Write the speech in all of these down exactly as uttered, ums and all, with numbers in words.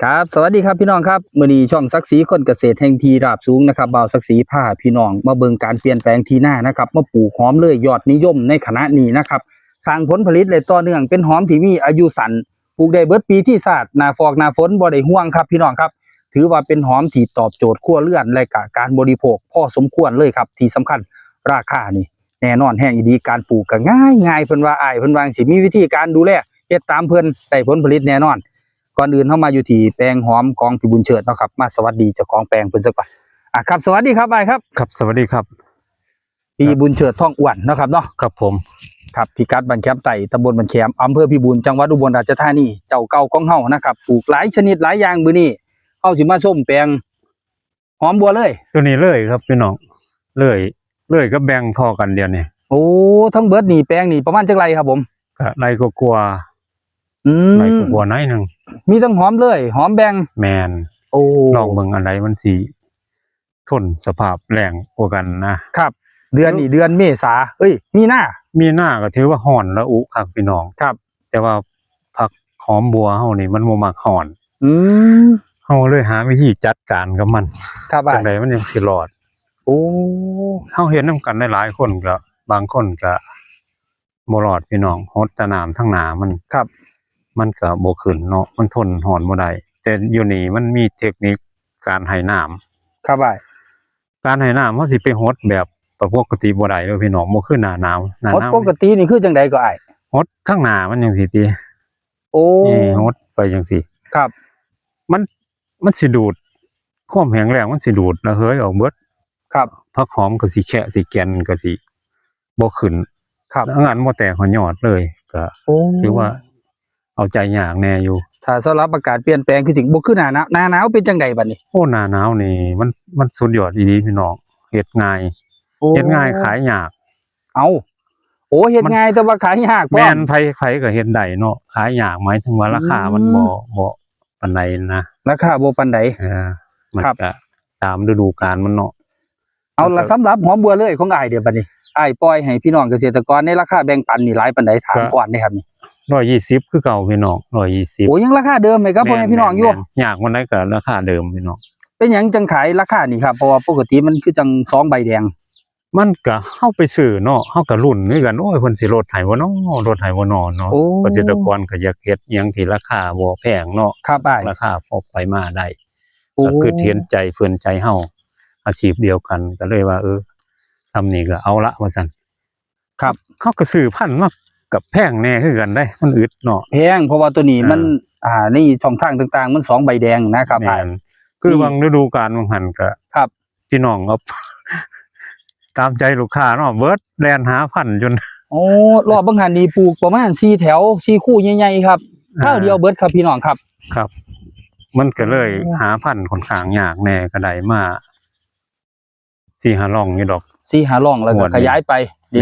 ครับ สวัสดีครับพี่น้องครับ มื้อนี้ช่องศักดิ์ศรีคนเกษตรแห่งที่ราบสูงนะครับ บ่าวศักดิ์ศรีพาพี่น้องมาเบิ่งการเปลี่ยนแปลงที่นานะครับ มาปลูกหอมเลยยอดนิยมในขณะนี้นะครับ สร้างผลผลิตได้ต่อเนื่อง เป็นหอมที่มีอายุสั้น ปลูกได้เบิดปีที่ชาติ หน้าฟอกหน้าฝนบ่ได้ห่วงครับพี่น้องครับ ถือว่าเป็นหอมที่ตอบโจทย์ครัวเรือนและกะการบริโภคพอสมควรเลยครับ ที่สำคัญราคานี่แน่นอนแฮงอีหลี การปลูกก็ง่ายง่าย เพิ่นว่าอ้ายเพิ่นว่าจั่งซี้ มีวิธีการดูแล เฮ็ดตามเพิ่น ได้ผลผลิตแน่นอน ก่อนอื่นเฮามาอยู่ที่แปลงหอมของพี่บุญเชิดเนาะครับ มาสวัสดีเจ้าของแปลงเพิ่นซะก่อน อ่ะครับ สวัสดีครับอ้ายครับ ครับ สวัสดีครับ พี่บุญเชิด ทองอ้วนเนาะครับเนาะ ครับผม ครับ พิกัดบ้านแคมใต้ ตำบลบ้านแคม อำเภอพิบูล จังหวัดอุบลราชธานี เจ้าเก่าของเฮานะครับ ปลูกหลายชนิดหลายอย่าง มื้อนี้เฮาสิมาชมแปลงหอมบัวเลย ตัวนี้เลยครับพี่น้อง เลย เลยกับแบงทอกันเดี๋ยวนี้ โอ้ ทั้งเบิดนี่แปลงนี่ประมาณจักไร่ครับผม ก็ไร่กว่าๆ อืม ไร่กว่าๆ หน่อยหนึ่ง มีทั้งหอมเลย หอมแบง แม่น โอ้ ลองเบิ่งอันใดมันสิทนสภาพแล้งกว่ากันนะ ครับ เดือนนี้เดือนเมษา เอ้ย มีนา มีนาก็ถือว่าร้อนระอุครับพี่น้อง ครับ แต่ว่าผักหอมบัวเฮานี่มันบ่มักร้อน อืม เฮาเลยหาวิธีจัดการกับมัน ครับ จั่งใดมันยังสิรอด โอ้ เฮาเฮ็ดนำกันหลายๆคนก็ บางคนก็บ่รอดพี่น้อง หดแต่น้ำทั้งหน้ามัน ครับ มันก็บ่ขึ้นเนาะ มันทนร้อนบ่ได้ แต่อยู่นี่มันมีเทคนิคการให้น้ำ ครับอ้าย การให้น้ำเฮาสิไปหดแบบปกติบ่ได้เด้อพี่น้อง บ่คือหน้าหนาว หน้าหนาว หดปกตินี่คือจั่งใดก็อ้าย หดทั้งหน้ามันจั่งซี้ติ โอ้ นี่หดไปจั่งซี้ ครับ มัน มันสิดูด ความแห้งแล้งมันสิดูดระเหยออกเบิด ครับ ผักหอมก็สิแคะสิแก่นก็สิบ่ขึ้น ครับ งานบ่แตกหอดยอดเลย ก็ โอ้ ถือว่าเอาใจยากแน่อยู่ ถ้าสำหรับอากาศเปลี่ยนแปลงคือสิบ่คือหน้าหนาว หน้าหนาวเป็นจั่งใดบัดนี้ โอ้ หน้าหนาวนี่มัน มันสุดยอดอีหลีพี่น้อง เฮ็ดง่าย โอ้ เฮ็ดง่ายขายยาก เอ้า โอ้ เฮ็ด มัน ง่ายแต่ว่าขายยากพร้อม แม่น ไผ ไผก็เฮ็ดได้เนาะ ขายยากหมายถึงว่าราคามัน อืม บ่ บ่ปานใดนะ ราคาบ่ปานใด เออ มัน ครับ ก็ตามฤดูกาลมันเนาะ เอาละ แล้วก็ สำหรับหอมบัวเลยของอ้ายเดี๋ยวบัดนี้ อ้ายปล่อยให้พี่น้องเกษตรกรในราคาแบ่งปันนี่หลายปานใด ถาม ก็ ก่อนนะครับนี่ ร้อยยี่สิบคือเก่าพี่น้อง ร้อยยี่สิบ โอ้ ยังราคาเดิมเลยครับ แม่น พ่อแม่พี่น้องอยู่ แม่น ยากปานใดก็ราคาเดิมพี่น้อง เป็นหยังจั่งขายราคานี่ครับ เพราะว่าปกติมันคือจั่งซองใบแดง มันก็เฮาไปซื้อเนาะ เฮาก็ลุ้นคือกัน โอ้ย เพิ่นสิลดให้บ่น้อ ลดให้บ่น้อเนาะ โอ้ เกษตรกรก็อยากเฮ็ดอิหยังที่ราคาบ่แพงเนาะ ครับอ้าย ราคาพอไปมาได้ โอ้ ก็คือเห็นใจเพิ่นใจเฮา อาชีพเดียวกัน ก็เลยว่า เออ ส่ำนี้ก็เอาละว่าซั่น ครับ เฮาก็ซื้อพันธุ์มาก็แพงแน่คือกันเด้ มันอึดเนาะ แพง เพราะว่าตัวนี้มัน อ่า อ่า ในช่องทางต่างๆ มันซองใบแดงนะครับ แม่น อ้าย คือบางฤดูกาลบางหั่นก็ ครับ พี่น้องเอา ตามใจลูกค้าเนาะ เบิดแล่นหาพันธุ์จน โอ้ รอบบางหั่นนี่ปลูกประมาณสี่แถว สี่คู่ใหญ่ๆ ครับ อ่า คราวเดียวเบิดครับพี่น้องครับ ครับ มันก็เลย โอ้ หาพันธุ์ค่อนข้างยากแน่ ก็ได้มาสี่ห้าร่องอยู่ดอก สี่ห้าร่อง แล้วก็ งวดนี้ ขยายไป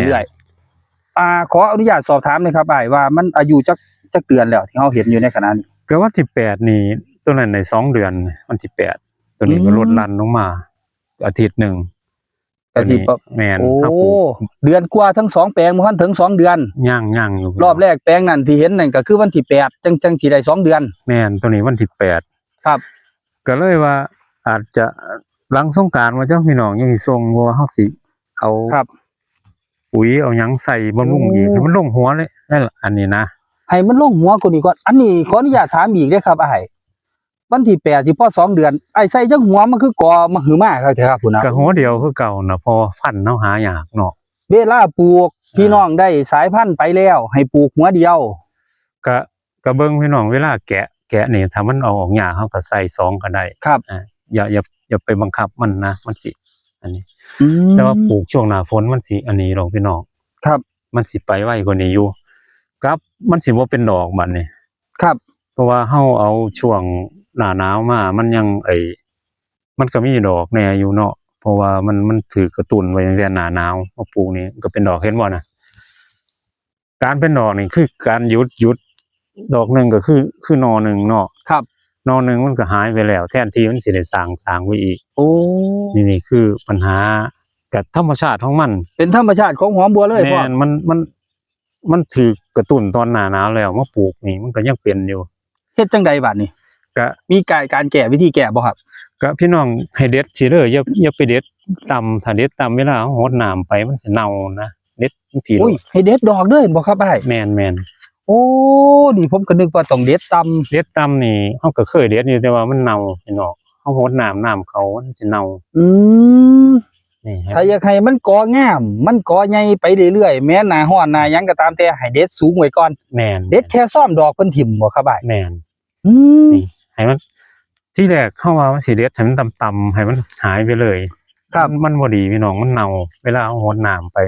เรื่อยๆ แม่น อ่า ขออนุญาตสอบถามหน่อยครับอ้าย ว่ามันอายุจัก จักเดือนแล้วที่เฮาเห็นอยู่ในขณะนี้ ก็วันที่แปดนี่ ตัวนั้นได้สองเดือน วันที่แปด ตัวนี้ก็ อืม ลดหลั่นลงมา อาทิตย์หนึ่ง ก็สิ ตัวนี้ ประ แม่น โอ้ ครับผม เดือนกว่าทั้งสองแปลง บ่ทันถึงสองเดือน ยัง ยังอยู่ รอบแรกแปลงนั่นที่เห็นนั่นก็คือวันที่แปด จั่ง จั่งสิได้สองเดือน แม่น ตัวนี้วันที่แปด ครับ ก็เลยว่าอาจจะหลังสงกรานต์ว่าจั่งพี่น้องยังสิส่ง เพราะว่าเฮาสิเอา ครับ ปุ๋ยเอาหยังใส่บำรุงอีก โอ้ ให้มันลงหัวเลย นั่นล่ะ อันนี้นะ ให้มันลงหัวกว่านี้ก่อน อันนี้ขออนุญาตถามอีกเด้อครับอ้าย วันที่แปดที่พอสองเดือน อ้ายใส่จักหัวมันคือกอมะหือมาครับ แท้ครับ พุ่นนะ ก็หัวเดียวคือเก่านะ เพราะว่าพันธุ์เฮาหายากเนาะ เวลาปลูก อ่า พี่น้องได้สายพันธุ์ไปแล้ว ให้ปลูกหัวเดียว ก็ ก็เบิ่งพี่น้อง เวลาแกะ แกะนี่ ถ้ามันเอาออกยาก เฮาก็ใส่สองก็ได้ ครับ อ่า อย่า อย่า อย่าไปบังคับมันนะ มันสิ อันนี้ อืม แต่ว่าปลูกช่วงหน้าฝนมันสิอันนี้ดอกพี่น้อง ครับ มันสิไปไวกว่านี้อยู่ ครับ มันสิบ่เป็นดอกบัดนี้ ครับ เพราะว่าเฮาเอาช่วงหน้าหนาวมา มันยัง ไอ้ มันก็มีดอกแน่อยู่เนาะ เพราะว่ามัน มันถูกกระตุ้นไว้ตั้งแต่หน้าหนาว มาปลูกนี่ก็เป็นดอก เห็นบ่นะ การเป็นดอกนี่คือการหยุด หยุด ดอกหนึ่งก็คือ คือหน่อหนึ่งเนาะ ครับ หน่อหนึ่งมันก็หายไปแล้ว แทนที่มันสิได้สร้าง สร้างไว้อีก โอ้ นี่ นี่คือปัญหา กับธรรมชาติของมัน เป็นธรรมชาติของหอมบัวเลยพ่อ แม่น มัน มัน มันถูกกระตุ้นตอนหน้าหนาวแล้ว มาปลูกนี่มันก็ยังเป็นอยู่ เฮ็ดจั่งใดบัดนี้ ก็มีการ การแก้ วิธีแก้บ่ครับ ก็พี่น้องให้เด็ดสิเด้อ อย่า อย่าไปเด็ดต่ำ ถ้าเด็ดต่ำเวลาเฮาหดน้ำไปมันสิเน่านะ เด็ดมันผิด อุ้ย ให้เด็ดดอกเด้อบ่ครับอ้าย แม่นๆ โอ้ นี่ผมก็นึกว่าต้องเด็ดต่ำ เด็ดต่ำนี่เฮาก็เคยเด็ดอยู่ แต่ว่ามันเน่าพี่น้อง เฮาหดน้ำ น้ำเขามันสิเน่า อืม นี่ครับ ถ้าอยากให้มันกองาม มันกอใหญ่ไปเรื่อยๆ แม้หน้าร้อนหน้าหยังก็ตามแต่ ให้เด็ดสูงไว้ก่อน แม่น เด็ดแค่ซ่อมดอกเพิ่นถิ่มบ่ครับอ้าย แม่น อืม นี่ให้มัน ทีแรกเฮาว่ามันสิเด็ดให้มันต่ำๆ ให้มันหายไปเลย ครับ มัน มันบ่ดีพี่น้อง มันเน่า เวลาเฮาหดน้ำไป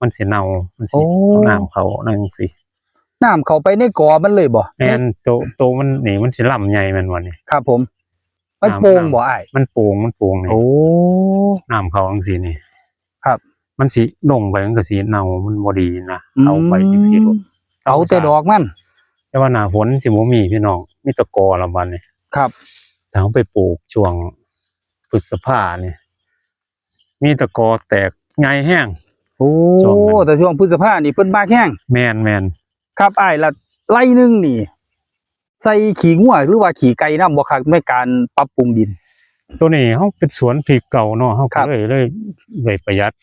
มันสิเน่า มันสิ โอ้ เอาน้ำเข้านั่นจั่งซี้ น้ำเข้าไปในกอมันเลยบ่ แม่น โต โตมันนี่มันสิลำใหญ่แม่นบ่นี่ ครับผม มัน น้ำ โป่ง น้ำ บ่อ้าย มันโป่ง มันโป่งนี่ โอ้ น้ำเข้าจั่งซี้นี่ ครับ มันสิลงไปมันก็สิเน่า มันบ่ดีนะ อืม เอาไปจั่งซี้โลด เอาแต่ดอกมัน แต่ว่าหน้าฝนสิบ่มีพี่น้อง มีแต่กอละบัดนี้ ครับ ถ้าเฮาไปปลูกช่วงพฤษภานี่ มีแต่กอแตกใหญ่แฮง โอ้ ช่วงนั้น แต่ช่วงพฤษภานี่เพิ่นมากแฮง แม่นๆ ครับอ้าย ละไร่หนึ่งนี่ ใส่ขี้งัวหรือว่าขี้ไก่นำบ่ครับ ในการปรับปรุงดิน ตัวนี้เฮาเป็นสวนพริกเก่าเนาะ เฮา ครั ก็ บ เลย เลย เลยประหยัด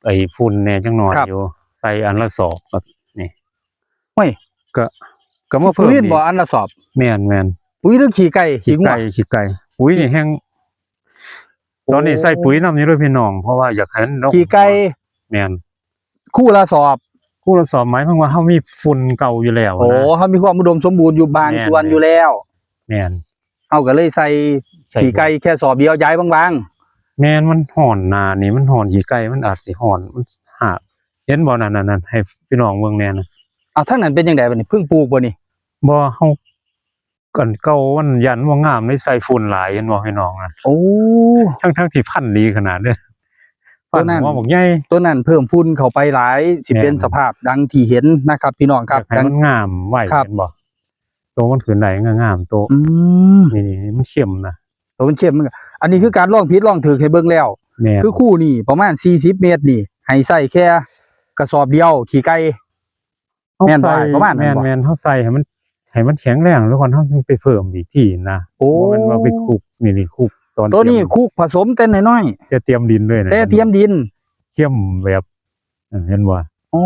ไอ้ฝุ่นแหน่จักหน่อย ครับ อยู่ ใส่อันละสอบก็นี่ โอ้ย ก็ ก็มาเพิ่ม ขี้ปุ๋ย อีก บ่อันละสอบ แม่นๆ ปุ๋ยหรือขี้ไก่ ขี้ ขี้งัว ไก่ ขี้ไก่ ปุ๋ยนี่แฮง ตอนนี้ใส่ปุ๋ยนำอยู่เด้อพี่น้อง เพราะว่าอยากให้มันลง ขี้ไก่ แม่น คู่ละสอบ คู่ละสอบหมายความว่าเฮามีฝุ่นเก่าอยู่แล้วนะ โอ้ เฮามีความอุดมสมบูรณ์อยู่บาง แม่น ส่วนอยู่แล้ว แม่น เฮาก็เลยใส่ ใส่ ขี้ไก่แค่สอบเดียว ย้ายบางๆ แม่น มันฮ้อนหน้านี่ มันฮ้อน ขี้ไก่มันอาจสิฮ้อน มันหาก เห็นบ่นั่นๆๆ ให้พี่น้องเบิ่งแหน่นะ เอา ทางนั้นเป็นจั่งใดบัดนี้ เพิ่งปลูกบ่นี่ บ่ เฮา อันเก่ามันยันบ่งามเลย ใส่ฝุ่นหลาย เห็นบ่พี่น้องนะ โอ้ ทั้งๆที่พันธุ์ดีขนาดเด้อ ตัวนั้น พันธุ์หัวบักใหญ่ ตัวนั้นเพิ่มฝุ่นเข้าไปหลาย สิเป็น แม่น สภาพดังที่เห็นนะครับ พี่น้องครับ อยากให้ ดัง มันงามไว้ ครับ เห็นบ่ โตมันขึ้นได้งามๆ โต อืม นี่ๆ มันเข้มนะ โตมันเข้มมันก็ อันนี้คือการลองผิดลองถูกให้เบิ่งแล้ว แม่น คือคู่นี่ประมาณสี่สิบเมตรนี่ ให้ใส่แค่กระสอบเดียว ขี้ไก่ เฮา แม่นบ่ ใส่ ประมาณนั้นบ่ แม่นๆ เฮาใส่ให้มัน ให้มันแข็งแรงแล้วก่อน เฮาจึงไปเพิ่มอีกทีนะ โอ้ บ่แม่นว่าไปคลุก นี่ นี่คลุกตอน ตัวนี้ เตรียม คลุกผสมแต่น้อยๆ แต่เตรียมดินเลยนะ แต่เตรียมดิน เข้มแบบ เออ เห็นบ่ อ๋อ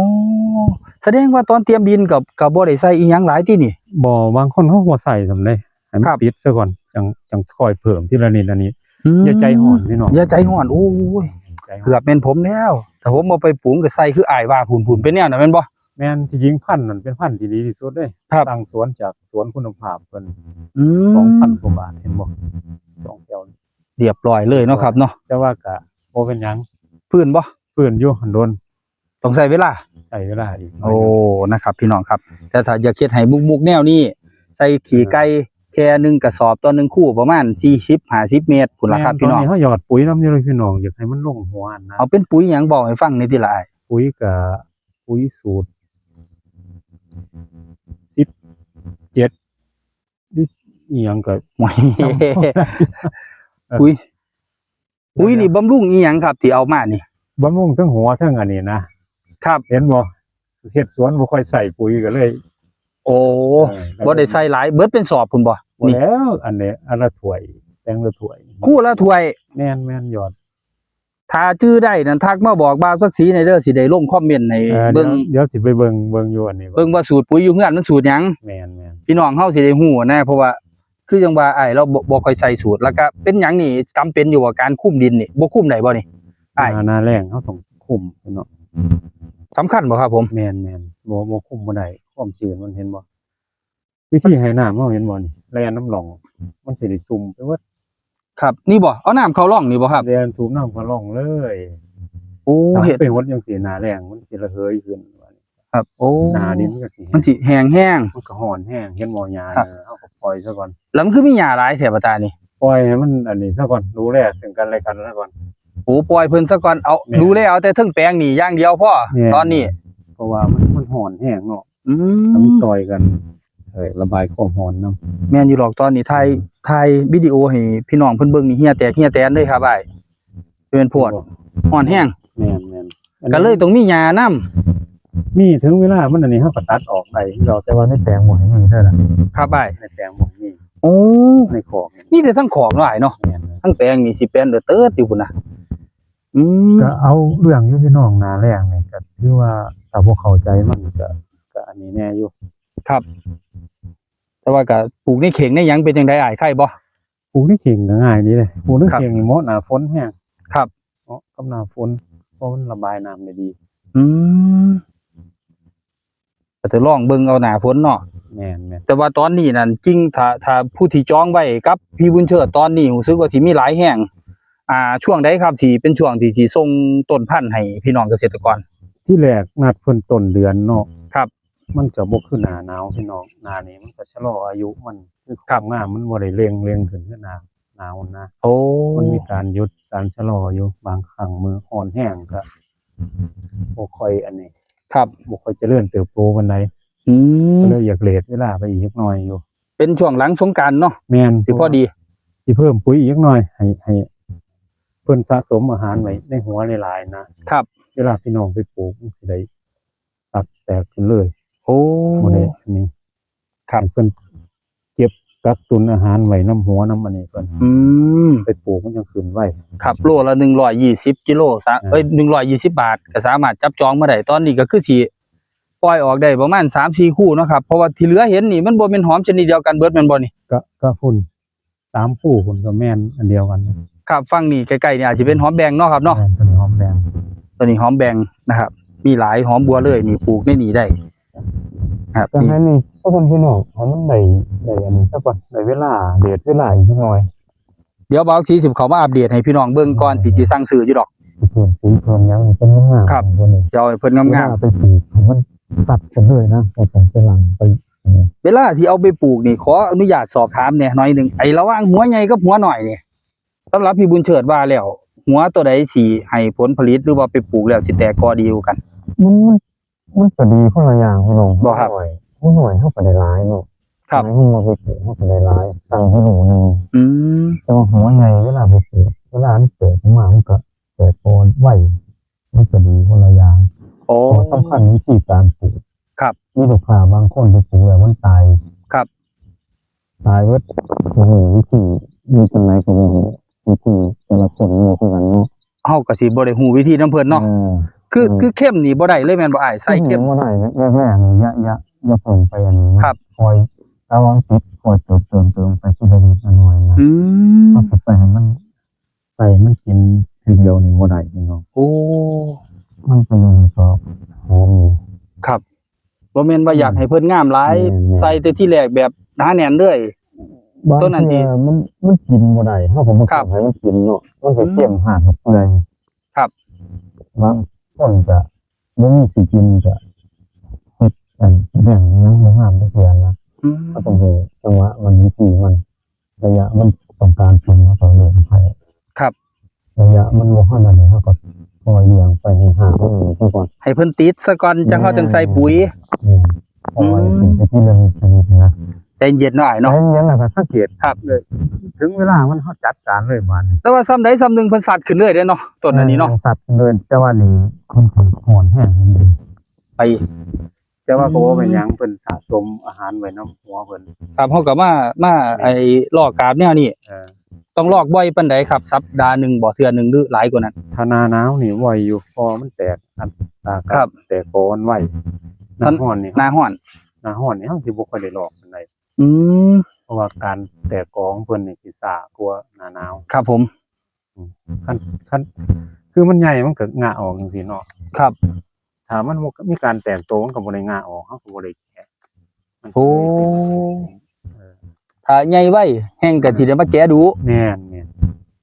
แสดงว่าตอนเตรียมดินก็ ก็บ่ได้ใส่อีหยังหลายตินี่ บ่ บางคนเขาบ่ใส่ส่ำเด้ ให้มัน ครับ ติดซะก่อน จั่ง จั่งค่อยเพิ่มทีละนิดละนิด อืม อย่าใจฮ้อนพี่น้อง อย่าใจฮ้อน โอ้ย ใจฮ้อน เกือบแม่นผมแล้ว ถ้าผมเอาไปปลูกก็ใส่คืออ้ายว่าพู้นๆ เป็นแนวนั้นแม่นบ่ แม่น ที่จริงพันธุ์นั่นเป็นพันธุ์ที่ดีที่สุดเด้ ครับ สั่งสวนจากสวนคุณภาพเพิ่น อืม สองพันกว่าบาท เห็นบ่ สองแถว เรียบร้อยเลยเนาะครับเนาะ แต่ว่าก็บ่เป็นหยัง ฟื้นบ่ ฟื้นอยู่ หั้นโดน ต้องใช้เวลา ใช้เวลาอีกหน่อย โอ้ นะครับ พี่น้องครับ แต่ถ้าอยากเฮ็ดให้บุกๆ แนวนี้ ใส่ขี้ไก่ อ่า แค่หนึ่งกระสอบต่อหนึ่งคู่ประมาณสี่สิบห้าสิบเมตรพู้นล่ะครับ แม่น พี่น้อง ตอนนี้เฮาหยอดปุ๋ยนำอยู่เลยพี่น้อง อยากให้มันลงหัวนะ เอาเป็นปุ๋ยหยังบอกให้ฟังหน่อยติล่ะอ้าย ปุ๋ยก็ ปุ๋ยสูตร สิบเจ็ด หรืออีหยังก็ โอ้ย จำบ่ได้ เออ ปุ๋ย ปุ๋ยนี่บำรุงอีหยังครับที่เอามานี่ บำรุงทั้งหัวทั้งอันนี้นะ ครับ เห็นบ่ เฮ็ดสวนบ่ค่อยใส่ปุ๋ยก็เลย โอ้ เออ บ่ได้ใส่หลาย เบิดเป็นสอบพู้นบ่ บ่ นี่ แล้ว อันนี้อันละถ้วย แตงละถ้วย คู่ละถ้วย แม่นๆ หยอด ถ้าจื่อได้นั่นทักมาบอกบ่าวศักดิ์ศรีแหน่เด้อ สิได้ลงคอมเมนต์ให้ เออ เบิ่ง เดี๋ยว เดี๋ยวสิไปเบิ่ง เบิ่งอยู่อันนี้ เบิ่งว่าสูตรปุ๋ยอยู่เฮือนมันสูตรหยัง แม่นๆ พี่น้องเฮาสิได้ฮู้นะ เพราะว่า คือจั่งว่าอ้ายเราบ่ บ่ค่อยใส่สูตร แล้วก็เป็นหยังนี่จำเป็นอยู่บ่ การคุมดินนี่ บ่คุมได้บ่นี่ อ้าย หน้า หน้าแล้งเฮาต้องคุมเนาะ สำคัญบ่ครับผม แม่นๆ บ่ บ่คุมบ่ได้ ความชื้นมัน เห็นบ่ วิธีให้น้ำเฮา เห็นบ่นี่ แล่นนำร่อง มันสิได้ซุ่มไปหมด ครับ นี่บ่ เอาน้ำเข้าร่องนี่บ่ครับ แล่นสูบน้ำเข้าร่องเลย โอ้ ถ้า เฮ็ด ไปหดจั่งซี้ หน้าแล้งมันสิระเหยขึ้น ครับ โอ้ หน้าดินมันก็สิแห้ง มันสิแห้งแฮง มันก็ฮ้อนแฮง เห็นบ่ หญ้า ครับ เฮาก็ปล่อยซะก่อน แล้วมันคือมีหญ้าหลายแท้บ่ตานี่ ปล่อยให้มันอันนี้ซะก่อน ดูแลซึ่งกันและกันซะก่อน โอ้ ปล่อยเพิ่นซะก่อน เอา แม่น ดูแลเอาแต่เทิงแปลงนี่อย่างเดียวพอ แม่น ตอนนี้ เพราะว่ามัน มันฮ้อนแฮงเนาะ อืม ต้องซอยกัน เอ่อ ระบายความฮ้อนนำ แม่นอยู่ดอก ตอนนี้ถ่าย อืม ถ่ายวิดีโอให้พี่น้องเพิ่นเบิ่งนี่ เหี่ยแตกเหี่ยแตนเลยครับอ้าย เป็นโพด แม่นบ่ ฮ้อนแฮง แม่นๆ อันนี้ ก็เลยต้องมีหญ้านำ มี ถึงเวลามันอันนี้ เฮาก็ตัดออกได้คือเก่า แต่ว่าในแปลงบ่ให้มีเท่านั้น ครับอ้าย ในแปลงบ่ให้มี โอ้ ในคอก มีแต่ทั้งขอกเนาะอ้ายเนาะ แม่นเลย ทั้งแปลงนี่สิแปลนเดือดเติดอยู่พุ่นนะ อืม ก็เอาเรื่องอยู่พี่น้อง หน้าแล้งนี่ก็ถือว่าถ้าบ่เข้าใจมันก็ก็อันนี้แน่อยู่ ครับ แต่ว่าก็ปลูกในเข่งในหยังเป็นจังได๋อ้าย ไคบ่ ปลูกในเข่งก็ง่ายดีเลย ปลูกใน ครับ เข่งนี่เหมาะหน้าฝนแฮง ครับ เหมาะกับหน้าฝน เพราะมันระบายน้ำได้ดี อืมก็จะลองเบิ่งเอาหน้าฝนเนาะ แม่นแม่น แต่ว่าตอนนี้นั่นจริงถ้าถ้าผู้ที่จองไว้กับพี่บุญเชิดตอนนี้รู้สึกว่าสิมีหลายแฮง อ่า ช่วงใดครับที่เป็นช่วงที่สิส่งต้นพันธุ์ให้พี่น้องเกษตรกร ที่แรกนัดเพิ่นต้นเดือนเนาะ ครับ มันก็บ่คือหน้าหนาวพี่น้อง หน้านี้มันก็ชะลออายุมัน คือ ครับ ความงามมันบ่ได้เร่งเร่งขึ้นคือหน้าหนาวนะ โอ้ มันมีการหยุดการชะลออยู่ บางครั้งมื้อร้อนแฮงก็บ่ค่อยอันนี้ ครับ บ่ค่อยเจริญเติบโตปานใด อืม ก็เลยอยากเลทเวลาไปอีกจักหน่อยอยู่ เป็นช่วงหลังสงกรานต์เนาะ แม่น สิพอดี สิเพิ่มปุ๋ยอีกจักหน่อย ให้ให้เพิ่นสะสมอาหารไว้ในหัวหลายๆนะ ครับ เวลาพี่น้องไปปลูกมันสิได้ตัดแตกขึ้นเลย โอ้ บ่ได้อันนี้ ครับ ให้เพิ่นเก็บกักตุนอาหารไว้นำหัวนำอันนี้เพิ่น อืม ไปปลูกมันจั่งขึ้นไว ครับ โลละหนึ่งร้อยยี่สิบกิโลซะ อ่า เอ้ย หนึ่งร้อยยี่สิบบาท ก็สามารถจับจองมาได้ ตอนนี้ก็คือสิปล่อยออกได้ประมาณสามสี่คู่เนาะครับ เพราะว่าที่เหลือเห็นนี่มันบ่แม่นหอมชนิดเดียวกันเบิดแม่นบ่นี่ ก็ก็พุ่นสามคู่พุ่นก็แม่นอันเดียวกัน ครับ ฝั่งนี้ใกล้ๆนี่อาจจะเป็นหอมแบงเนาะครับเนาะ แม่น ตัวนี้หอมแบง ตัวนี้หอมแบงนะครับ มีหลาย หอมบัวเลยนี่ปลูกในนี่ได้ ครับ ก็ นี่ ให้นี่ก็คนพี่น้องให้มันได้ได้อันนี้ซะก่อน ได้เวลาเลทเวลาอีกจักหน่อย เดี๋ยวบ่าวสีสิเข้ามาอัปเดตให้พี่น้องเบิ่งก่อนที่สิสั่งซื้ออยู่ดอก เพิ่มปุ๋ยเพิ่มหยังนี่เป็นงาม ครับ คนนี้ เดี๋ยวให้เพิ่นงาม เวลไปปลูกให้มันตัดกันเลยนะ ก็ต้องไปหลังไป ๆ เวลาที่เอาไปปลูกนี่ขออนุญาตสอบถามแหน่หน่อยหนึ่ง ไอ้ระหว่างหัวใหญ่กับหัวน้อยนี่ สำหรับพี่บุญเชิดว่าแล้ว หัวตัวใดสิให้ผลผลิตหรือว่าไปปลูกแล้วสิแตกกอดีกว่ากัน มันมันมันก็ดีคนละอย่างพี่น้อง บ่ครับ หัวน้อยหัวน้อยเฮาก็ได้หลายเนาะ ครับ หัวน้อยเฮามาไปปลูกเฮาก็ได้หลาย ตั้งกิโลหนึง อืม แต่ว่าหัวใหญ่เวลาไปปลูก เวลามันเกิดขึ้นมามันก็แตกกอไว มันก็ดีคนละอย่าง โอ้ ข้อสำคัญวิธีการปลูก ครับ มีลูกค้าบางคนไปปลูกแล้วมันตาย ครับ ตายเบิด โอ้โห วิธีมีจังได๋ก็บ่ฮู้ วิธีแต่ละคนบ่คือกันเนาะ เฮาก็สิบ่ได้ฮู้วิธีนำเพิ่นเนาะ เออ คือ อืม คือเข้มนี่บ่ได้เลยแม่นบ่อ้าย ใส่เข้ม บ่ได้ แรกๆนี่อย่าอย่าอย่าเพิ่งไปอันนี้ ครับ คอยระวังติด คอยเติมเติมเติมไปทีละนิดละหน่อยนะ อืม ก็สิไปให้มัน ใส่มันกินทีเดียวนี่บ่ได้พี่น้อง โอ้ มันเป็นหนึ่งก็หอมอยู่ ครับ บ่แม่นว่าอยากให้เพิ่นงามหลาย แม่นๆ ใส่แต่ที่แรกแบบหนาแน่นเลย บาง ต้นนั้นสิ เทื่อมันมันกินบ่ได้ เฮาก็บ่ ครับ ให้มันกินเนาะ มันก็ อืม เข้มหากกับเปื่อย ครับ บางคนก็บ่มีสิกินก็เฮ็ดอันแบ่งยังบ่งามจักเทื่อนะ อืม ก็ต้องรู้จังหวะมัน วิธีมัน ระยะมันต้องการกิน เฮาก็เลี้ยงให้ ครับ ระยะมันบ่ทันอันนี้ เฮาก็ปล่อยเลี้ยงไปให้หามันอยู่ซะก่อน ให้เพิ่นติดซะก่อนจังเฮาจังใส่ปุ๋ย แม่น ปล่อย อืม เป็นไปทีละนิดทีละนิดนะ ใจเย็นหน่อยเนาะ ใจเย็นแล้วก็สังเกต ครับ เลย ถึงเวลามันเฮาจัดการเลยบาดนี้ แต่ว่าซ้ำใดซ้ำหนึ่งเพิ่นสัดขึ้นเลยเด้เนาะ ต้นอันนี้เนาะ ออสัดเลย แต่ว่านี่มันถือห่อนแฮง ไป แต่ว่าก็บ่เป็นหยัง เพิ่นสะสมอาหารไว้นำหัวเพิ่น ครับ เฮาก็มา มาไอ้ลอกกาบแนวนี้ เออ ต้องลอกบ่อยปานใดครับ สัปดาห์หนึ่งบ่ เทื่อหนึ่งหรือหลายกว่านั้น ถ้าหน้าหนาวนี่บ่อยอยู่ เพราะมันแตกอัน อ่า ครับ แตกกออ่อนไว ห ท่าน น้าร้อนนี่ หน้าร้อน หน้าร้อนนี่เฮาสิบ่ค่อยได้ลอกปานใด อืม เพราะว่าการแตกกอของเพิ่นนี่สิช้ากว่าหน้าหนาว ครับผม คัน คัน คือมันใหญ่มันก็งะออกจังซี่เนาะ ครับ ถ้ามันบ่มีการแตกโตมันก็บ่ได้งะออก เฮาก็บ่ได้แกะ มันก็ โอ้ เลยเป็น เออ ถ้าใหญ่ไวแฮงก็สิได้มาแกะดู แม่นแม่น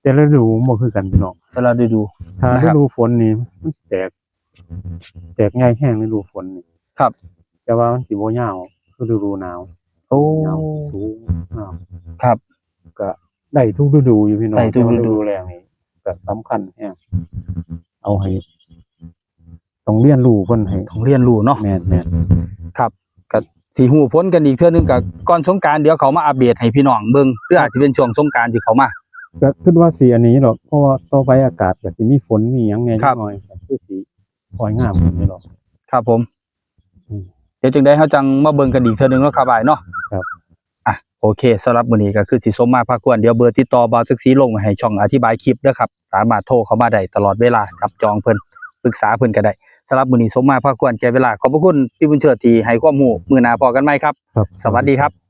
แต่ละฤดูมันบ่คือกันพี่น้อง แต่ละฤดู ถ้า นะครับ ฤดูฝนนี่มันแตก แตกใหญ่แฮงฤดูฝนนี่ ครับ แต่ว่ามันสิบ่ยาวคือฤดูหนาว โอ้ ยาวสูงงาม ครับ ก็ได้ทุกฤดูอยู่พี่น้อง ได้ทุกฤดู แต่ว่าฤดูแล้งนี่ก็สำคัญแฮง เอาให้ ต้องเรียนรู้เพิ่นให้ ต้องเรียนรู้เนาะ แม่นแม่น ครับ ก็สิฮู้ผลกันอีกเทื่อนึง ก็ก่อนสงกรานต์เดี๋ยวเขามาอัปเดตให้พี่น้องเบิ่ง หรืออาจจะเป็นช่วงสงกรานต์ที่เขามา ก็คิดว่าสิอันนี้ดอก เพราะว่าต่อไปอากาศก็สิมีฝนมีหยังแหน่ ครับ จักหน่อย ก็คือสิค่อยงามขึ้นอยู่ดอก ครับผม อืม เดี๋ยวจังใด๋เฮาจังมาเบิ่งกันอีกเทื่อนึงเนาะครับอ้ายเนาะ ครับ อ่ะ โอเค สำหรับมื้อนี้ก็คือสิสมมาพาควร เดี๋ยวเบอร์ติดต่อบ่าวจักสีลงไว้ให้ช่องอธิบายคลิปเด้อครับ สามารถโทรเข้ามาได้ตลอดเวลา จับจองเพิ่น ปรึกษาเพิ่นก็ได้ สำหรับมื้อนี้สมมาพาควร ใช้เวลา ขอบพระคุณพี่บุญเชิดที่ให้ความรู้ มื้อหน้าพ้อกันใหม่ครับ ครับ สวัสดีครับ